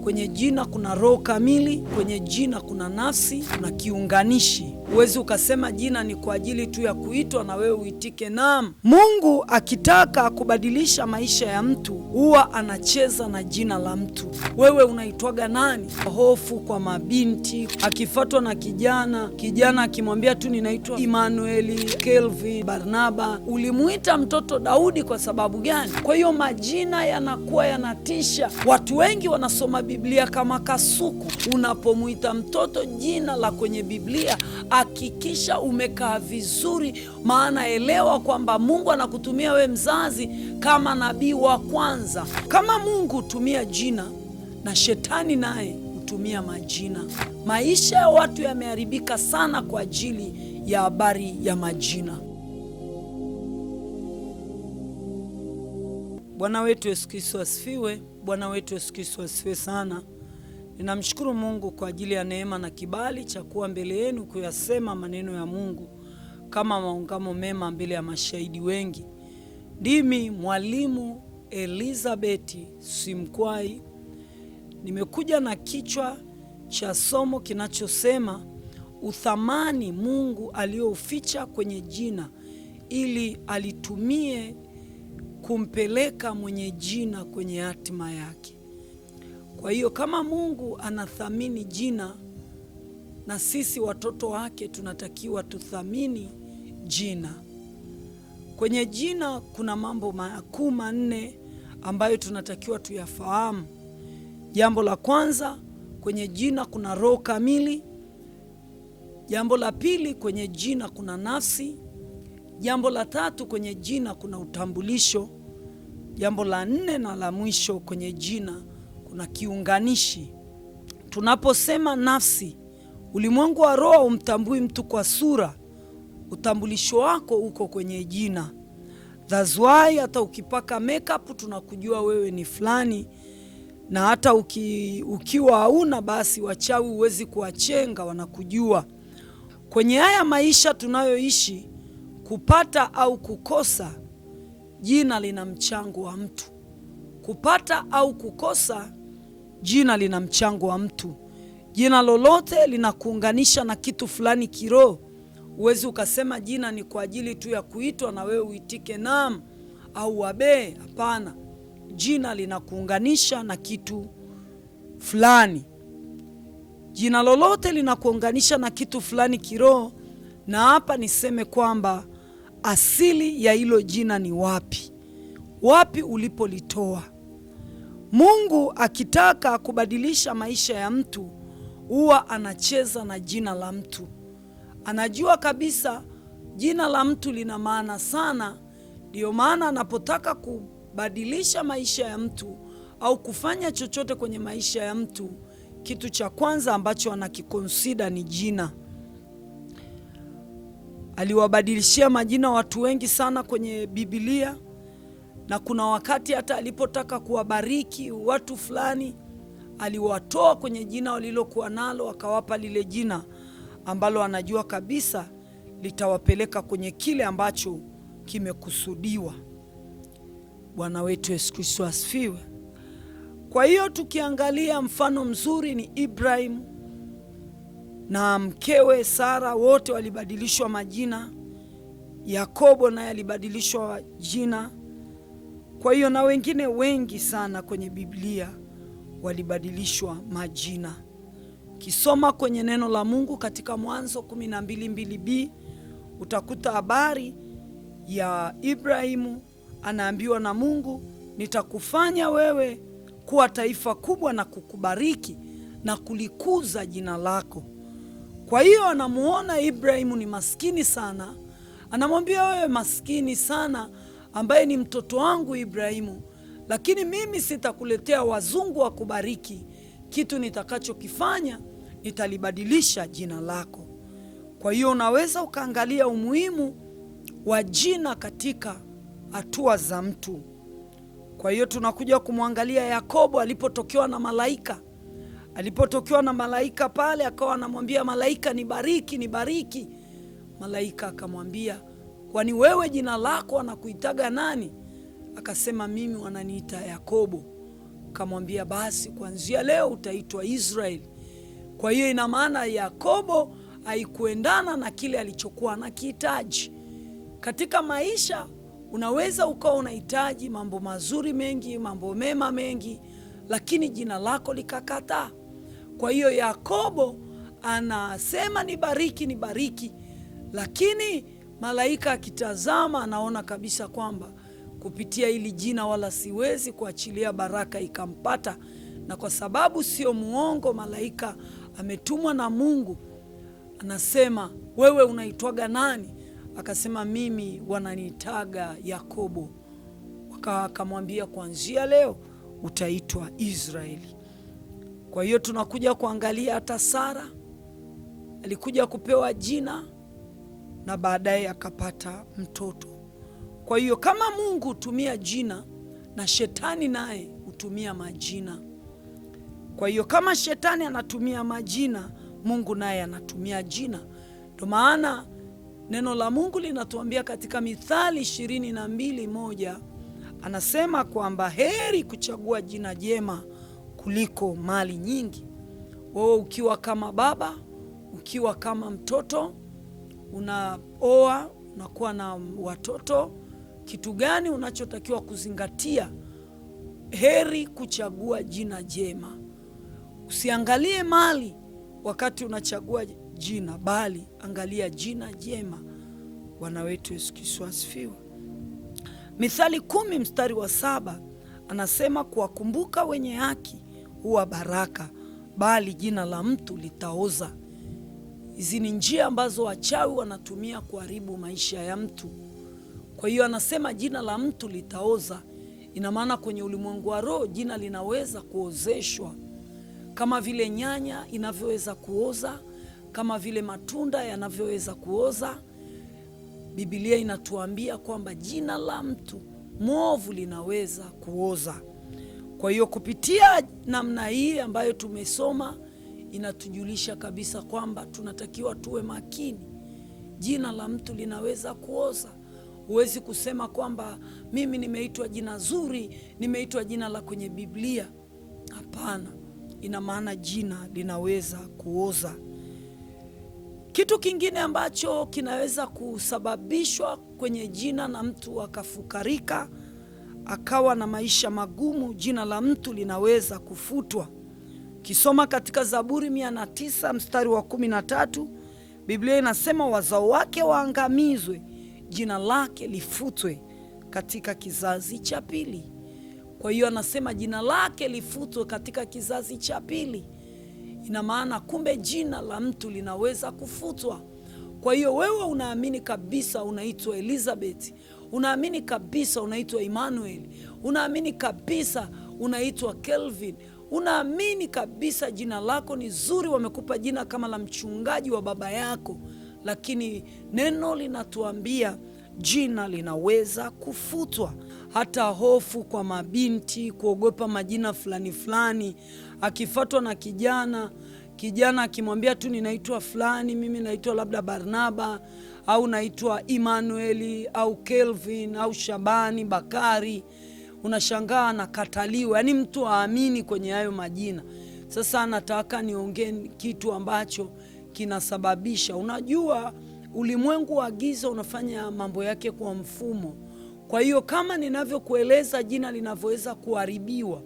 Kwenye jina kuna roho kamili, kwenye jina kuna nafsi, kuna kiunganishi. Huwezi ukasema jina ni kwa ajili tu ya kuitwa na wewe uitike naam. Mungu akitaka kubadilisha maisha ya mtu huwa anacheza na jina la mtu. Wewe unaitwaga nani? Hofu kwa mabinti, akifatwa na kijana, kijana akimwambia tu ninaitwa Emmanueli, Kelvin, Barnaba. Ulimuita mtoto Daudi kwa sababu gani? Kwa hiyo majina yanakuwa yanatisha. Watu wengi wanasoma Biblia kama kasuku. Unapomwita mtoto jina la kwenye Biblia, hakikisha umekaa vizuri, maana elewa kwamba Mungu anakutumia we mzazi kama nabii wa kwanza. Kama Mungu hutumia jina na shetani naye hutumia majina. Maisha ya watu yameharibika sana kwa ajili ya habari ya majina. Bwana wetu Yesu Kristo asifiwe. Bwana wetu Yesu Kristo asifiwe sana. Ninamshukuru Mungu kwa ajili ya neema na kibali cha kuwa mbele yenu kuyasema maneno ya Mungu kama maungamo mema mbele ya mashahidi wengi. Ndimi Mwalimu Elizabeth Simkwai. Nimekuja na kichwa cha somo kinachosema uthamani Mungu aliyouficha kwenye jina ili alitumie kumpeleka mwenye jina kwenye hatima yake. Kwa hiyo kama Mungu anathamini jina, na sisi watoto wake tunatakiwa tuthamini jina. Kwenye jina kuna mambo makuu manne ambayo tunatakiwa tuyafahamu. Jambo la kwanza, kwenye jina kuna roho kamili. Jambo la pili, kwenye jina kuna nafsi. Jambo la tatu, kwenye jina kuna utambulisho. Jambo la nne na la mwisho, kwenye jina kuna kiunganishi. Tunaposema nafsi, ulimwengu wa roho humtambui mtu kwa sura. Utambulisho wako uko kwenye jina. That's why hata ukipaka makeup tunakujua wewe ni fulani, na hata ukiwa hauna basi wachawi huwezi kuwachenga, wanakujua. Kwenye haya maisha tunayoishi, kupata au kukosa, jina lina mchango wa mtu. Kupata au kukosa, jina lina mchango wa mtu. Jina lolote linakuunganisha na kitu fulani kiroho. Huwezi ukasema jina ni kwa ajili tu ya kuitwa na wewe uitike naam au wabee. Hapana, jina linakuunganisha na kitu fulani. Jina lolote linakuunganisha na kitu fulani kiroho, na hapa niseme kwamba asili ya hilo jina ni wapi, wapi ulipolitoa. Mungu akitaka kubadilisha maisha ya mtu huwa anacheza na jina la mtu. Anajua kabisa jina la mtu lina maana sana. Ndiyo maana anapotaka kubadilisha maisha ya mtu au kufanya chochote kwenye maisha ya mtu, kitu cha kwanza ambacho anakikonsida ni jina. Aliwabadilishia majina watu wengi sana kwenye Biblia, na kuna wakati hata alipotaka kuwabariki watu fulani aliwatoa kwenye jina walilokuwa nalo akawapa lile jina ambalo anajua kabisa litawapeleka kwenye kile ambacho kimekusudiwa. Bwana wetu Yesu Kristo asifiwe. Kwa hiyo tukiangalia mfano mzuri ni Ibrahim na mkewe Sara, wote walibadilishwa majina. Yakobo naye alibadilishwa jina. Kwa hiyo na wengine wengi sana kwenye Biblia walibadilishwa majina. Kisoma kwenye neno la Mungu katika Mwanzo 12:2b utakuta habari ya Ibrahimu, anaambiwa na Mungu, nitakufanya wewe kuwa taifa kubwa na kukubariki na kulikuza jina lako. Kwa hiyo anamuona Ibrahimu ni maskini sana, anamwambia wewe maskini sana, ambaye ni mtoto wangu Ibrahimu, lakini mimi sitakuletea wazungu wa kubariki. Kitu nitakachokifanya nitalibadilisha jina lako. Kwa hiyo unaweza ukaangalia umuhimu wa jina katika hatua za mtu. Kwa hiyo tunakuja kumwangalia Yakobo alipotokewa na malaika. Alipotokewa na malaika pale, akawa anamwambia malaika, nibariki, nibariki. Malaika akamwambia, kwani wewe jina lako wanakuitaga nani? Akasema, mimi wananiita Yakobo. Akamwambia basi kuanzia leo utaitwa Israeli. Kwa hiyo ina maana Yakobo haikuendana na kile alichokuwa anakihitaji. Katika maisha unaweza ukawa unahitaji mambo mazuri mengi, mambo mema mengi, lakini jina lako likakataa. Kwa hiyo Yakobo anasema nibariki, nibariki, lakini malaika akitazama anaona kabisa kwamba kupitia hili jina wala siwezi kuachilia baraka ikampata. Na kwa sababu sio muongo, malaika ametumwa na Mungu, anasema wewe unaitwaga nani? Akasema mimi wananiitaga Yakobo. Akamwambia kuanzia leo utaitwa Israeli. Kwa hiyo tunakuja kuangalia hata Sara alikuja kupewa jina na baadaye akapata mtoto. Kwa hiyo kama Mungu hutumia jina na shetani naye hutumia majina. Kwa hiyo kama shetani anatumia majina, Mungu naye anatumia jina. Ndio maana neno la Mungu linatuambia katika Mithali 22:1 anasema kwamba heri kuchagua jina jema kuliko mali nyingi. Wewe ukiwa kama baba, ukiwa kama mtoto, unaoa, unakuwa na watoto, kitu gani unachotakiwa kuzingatia? Heri kuchagua jina jema. Usiangalie mali wakati unachagua jina, bali angalia jina jema. Bwana wetu Yesu Kristo asifiwe. Mithali 10:7 anasema kuwakumbuka wenye haki huwa baraka, bali jina la mtu litaoza. Hizi ni njia ambazo wachawi wanatumia kuharibu maisha ya mtu. Kwa hiyo anasema jina la mtu litaoza. Ina maana kwenye ulimwengu wa roho jina linaweza kuozeshwa, kama vile nyanya inavyoweza kuoza, kama vile matunda yanavyoweza kuoza. Biblia inatuambia kwamba jina la mtu mwovu linaweza kuoza. Kwa hiyo kupitia namna hii ambayo tumesoma inatujulisha kabisa kwamba tunatakiwa tuwe makini. Jina la mtu linaweza kuoza. Huwezi kusema kwamba mimi nimeitwa jina zuri, nimeitwa jina la kwenye Biblia. Hapana, ina maana jina linaweza kuoza. Kitu kingine ambacho kinaweza kusababishwa kwenye jina na mtu akafukarika, akawa na maisha magumu, jina la mtu linaweza kufutwa. Kisoma katika Zaburi 109:13, Biblia inasema wazao wake waangamizwe, jina lake lifutwe katika kizazi cha pili. Kwa hiyo anasema jina lake lifutwe katika kizazi cha pili. Ina maana kumbe jina la mtu linaweza kufutwa. Kwa hiyo wewe unaamini kabisa unaitwa Elizabeth, unaamini kabisa unaitwa Emmanuel, unaamini kabisa unaitwa Kelvin, unaamini kabisa jina lako ni zuri, wamekupa jina kama la mchungaji wa baba yako, lakini neno linatuambia jina linaweza kufutwa. Hata hofu kwa mabinti kuogopa majina fulani fulani, akifatwa na kijana, kijana akimwambia tu ninaitwa fulani, mimi naitwa labda Barnaba au naitwa Emmanueli au Kelvin au Shabani Bakari, unashangaa anakataliwa. Yaani mtu aamini kwenye hayo majina. Sasa nataka niongee kitu ambacho kinasababisha. Unajua, ulimwengu wa giza unafanya mambo yake kwa mfumo. Kwa hiyo kama ninavyokueleza jina linavyoweza kuharibiwa,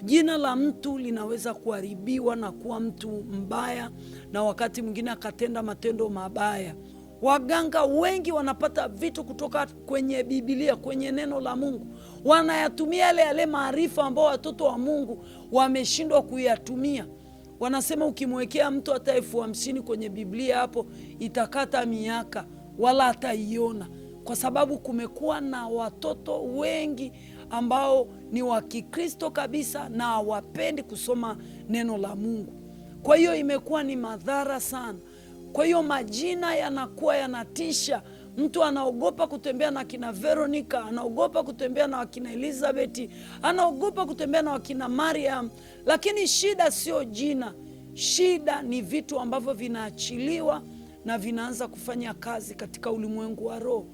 jina la mtu linaweza kuharibiwa na kuwa mtu mbaya, na wakati mwingine akatenda matendo mabaya. Waganga wengi wanapata vitu kutoka kwenye Biblia, kwenye neno la Mungu, wanayatumia yale yale maarifa ambao watoto wa Mungu wameshindwa kuyatumia. Wanasema ukimwekea mtu hata 50,000 kwenye Biblia hapo itakata miaka wala hataiona, kwa sababu kumekuwa na watoto wengi ambao ni wa Kikristo kabisa na hawapendi kusoma neno la Mungu. Kwa hiyo imekuwa ni madhara sana. Kwa hiyo majina yanakuwa yanatisha. Mtu anaogopa kutembea na kina Veronica, anaogopa kutembea na wakina Elizabeth, anaogopa kutembea na wakina Mariam. Lakini shida sio jina, shida ni vitu ambavyo vinaachiliwa na vinaanza kufanya kazi katika ulimwengu wa roho.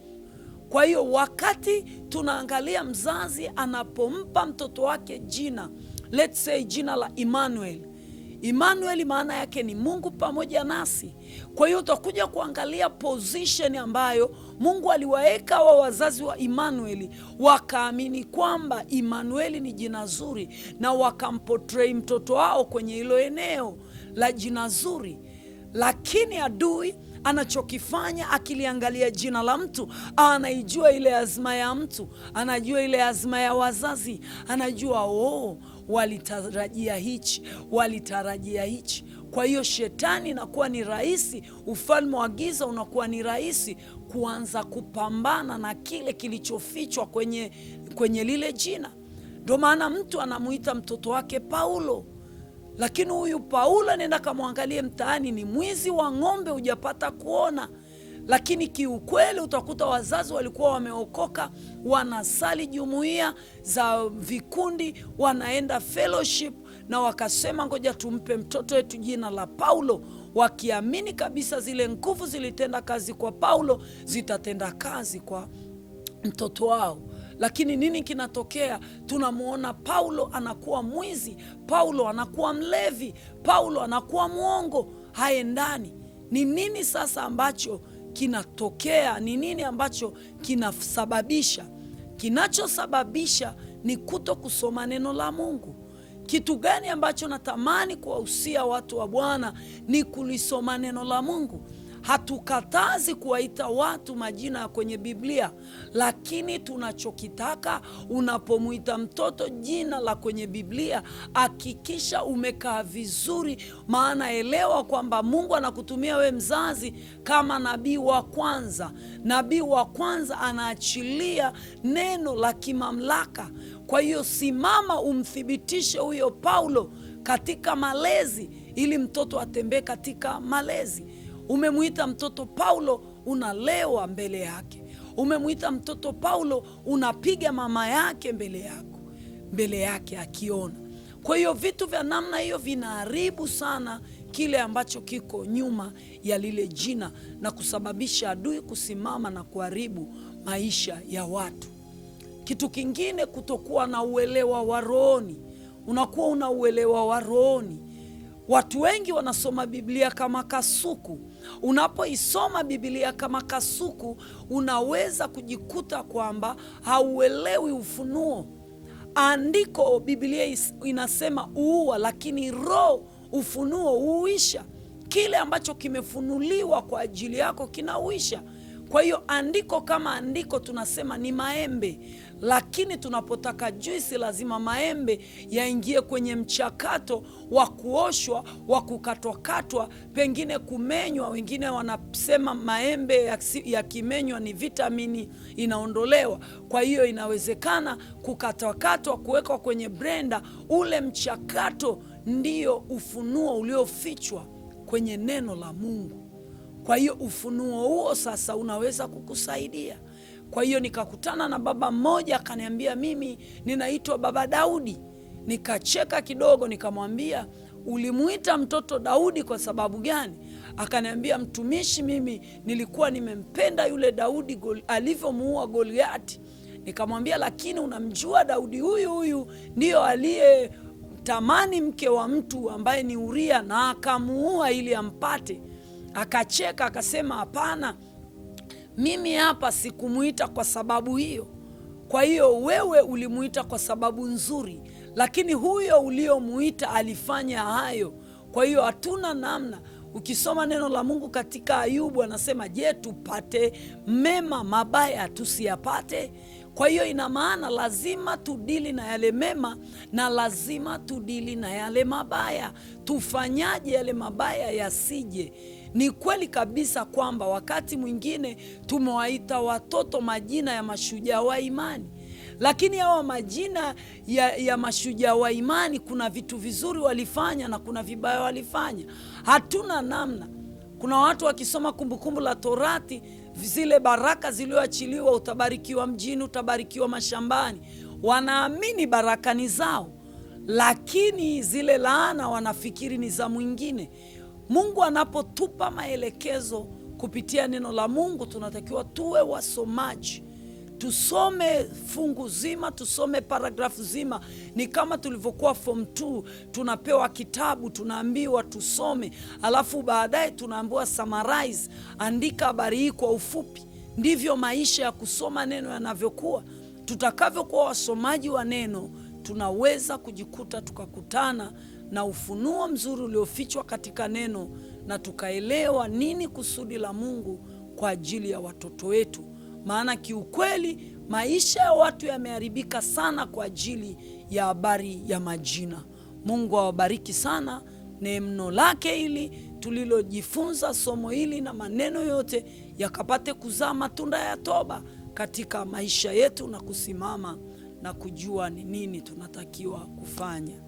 Kwa hiyo wakati tunaangalia mzazi anapompa mtoto wake jina, Let's say jina la Emmanuel. Emmanuel maana yake ni Mungu pamoja nasi. Kwa hiyo utakuja kuangalia position ambayo Mungu aliwaeka wa wazazi wa Emmanuel, wakaamini kwamba Emmanuel ni jina zuri, na wakamportray mtoto wao kwenye hilo eneo la jina zuri. Lakini adui anachokifanya akiliangalia jina la mtu, anaijua ile azma ya mtu, anajua ile azma ya wazazi, anajua oh, walitarajia hichi, walitarajia hichi. Kwa hiyo shetani inakuwa ni rahisi, ufalme wa giza unakuwa ni rahisi kuanza kupambana na kile kilichofichwa kwenye lile jina. Ndio maana mtu anamuita mtoto wake Paulo, lakini huyu Paulo nenda kamwangalie mtaani, ni mwizi wa ng'ombe, hujapata kuona. Lakini kiukweli utakuta wazazi walikuwa wameokoka, wanasali jumuiya za vikundi, wanaenda fellowship, na wakasema ngoja tumpe mtoto wetu jina la Paulo, wakiamini kabisa zile nguvu zilitenda kazi kwa Paulo zitatenda kazi kwa mtoto wao. Lakini nini kinatokea? Tunamwona Paulo anakuwa mwizi, Paulo anakuwa mlevi, Paulo anakuwa mwongo, haendani. Ni nini sasa ambacho kinatokea? Ni nini ambacho kinasababisha? Kinachosababisha ni kuto kusoma neno la Mungu. Kitu gani ambacho natamani kuwahusia watu wa Bwana ni kulisoma neno la Mungu. Hatukatazi kuwaita watu majina ya kwenye Biblia, lakini tunachokitaka, unapomwita mtoto jina la kwenye Biblia, hakikisha umekaa vizuri, maana elewa kwamba Mungu anakutumia we mzazi kama nabii wa kwanza. Nabii wa kwanza anaachilia neno la kimamlaka. Kwa hiyo simama, umthibitishe huyo Paulo katika malezi, ili mtoto atembee katika malezi. Umemwita mtoto Paulo, unalewa mbele yake. Umemwita mtoto Paulo, unapiga mama yake mbele yako, mbele yake akiona. Kwa hiyo vitu vya namna hiyo vinaharibu sana kile ambacho kiko nyuma ya lile jina na kusababisha adui kusimama na kuharibu maisha ya watu. Kitu kingine, kutokuwa na uelewa wa rohoni. Unakuwa una uelewa wa rohoni. Watu wengi wanasoma Biblia kama kasuku. Unapoisoma Biblia kama kasuku, unaweza kujikuta kwamba hauelewi ufunuo. Andiko Biblia inasema uua, lakini roho ufunuo huisha. Kile ambacho kimefunuliwa kwa ajili yako kinauisha. Kwa hiyo andiko kama andiko tunasema ni maembe, lakini tunapotaka juisi lazima maembe yaingie kwenye mchakato wa kuoshwa, wa kukatwakatwa, pengine kumenywa. Wengine wanasema maembe yakimenywa ni vitamini inaondolewa. Kwa hiyo inawezekana kukatwakatwa, kuwekwa kwenye blender. Ule mchakato ndio ufunuo uliofichwa kwenye neno la Mungu. Kwa hiyo ufunuo huo sasa unaweza kukusaidia. Kwa hiyo nikakutana na baba mmoja akaniambia, mimi ninaitwa Baba Daudi. Nikacheka kidogo, nikamwambia ulimuita mtoto Daudi kwa sababu gani? Akaniambia, mtumishi, mimi nilikuwa nimempenda yule Daudi alivyomuua Goliati. Nikamwambia, lakini unamjua Daudi huyu huyu ndiyo aliye tamani mke wa mtu ambaye ni Uria na akamuua ili ampate. Akacheka akasema, hapana, mimi hapa sikumuita kwa sababu hiyo. Kwa hiyo wewe ulimuita kwa sababu nzuri, lakini huyo uliomuita alifanya hayo. Kwa hiyo hatuna namna. Ukisoma neno la Mungu katika Ayubu anasema, je, tupate mema mabaya tusiyapate? Kwa hiyo ina maana lazima tudili na yale mema na lazima tudili na yale mabaya. Tufanyaje yale mabaya yasije? Ni kweli kabisa kwamba wakati mwingine tumewaita watoto majina ya mashujaa wa imani, lakini hawa majina ya mashujaa wa imani, kuna vitu vizuri walifanya na kuna vibaya walifanya. Hatuna namna. Kuna watu wakisoma Kumbukumbu la Torati, zile baraka zilizoachiliwa, utabarikiwa mjini, utabarikiwa mashambani, wanaamini baraka ni zao, lakini zile laana wanafikiri ni za mwingine. Mungu anapotupa maelekezo kupitia neno la Mungu, tunatakiwa tuwe wasomaji, Tusome fungu zima, tusome paragrafu zima. Ni kama tulivyokuwa form 2, tunapewa kitabu, tunaambiwa tusome, alafu baadaye tunaambiwa summarize, andika habari hii kwa ufupi. Ndivyo maisha ya kusoma neno yanavyokuwa. Tutakavyokuwa wasomaji wa neno, tunaweza kujikuta tukakutana na ufunuo mzuri uliofichwa katika neno na tukaelewa nini kusudi la Mungu kwa ajili ya watoto wetu. Maana kiukweli maisha ya watu yameharibika sana kwa ajili ya habari ya majina. Mungu awabariki sana. Neno lake hili tulilojifunza somo hili na maneno yote yakapate kuzaa matunda ya toba katika maisha yetu na kusimama na kujua ni nini tunatakiwa kufanya.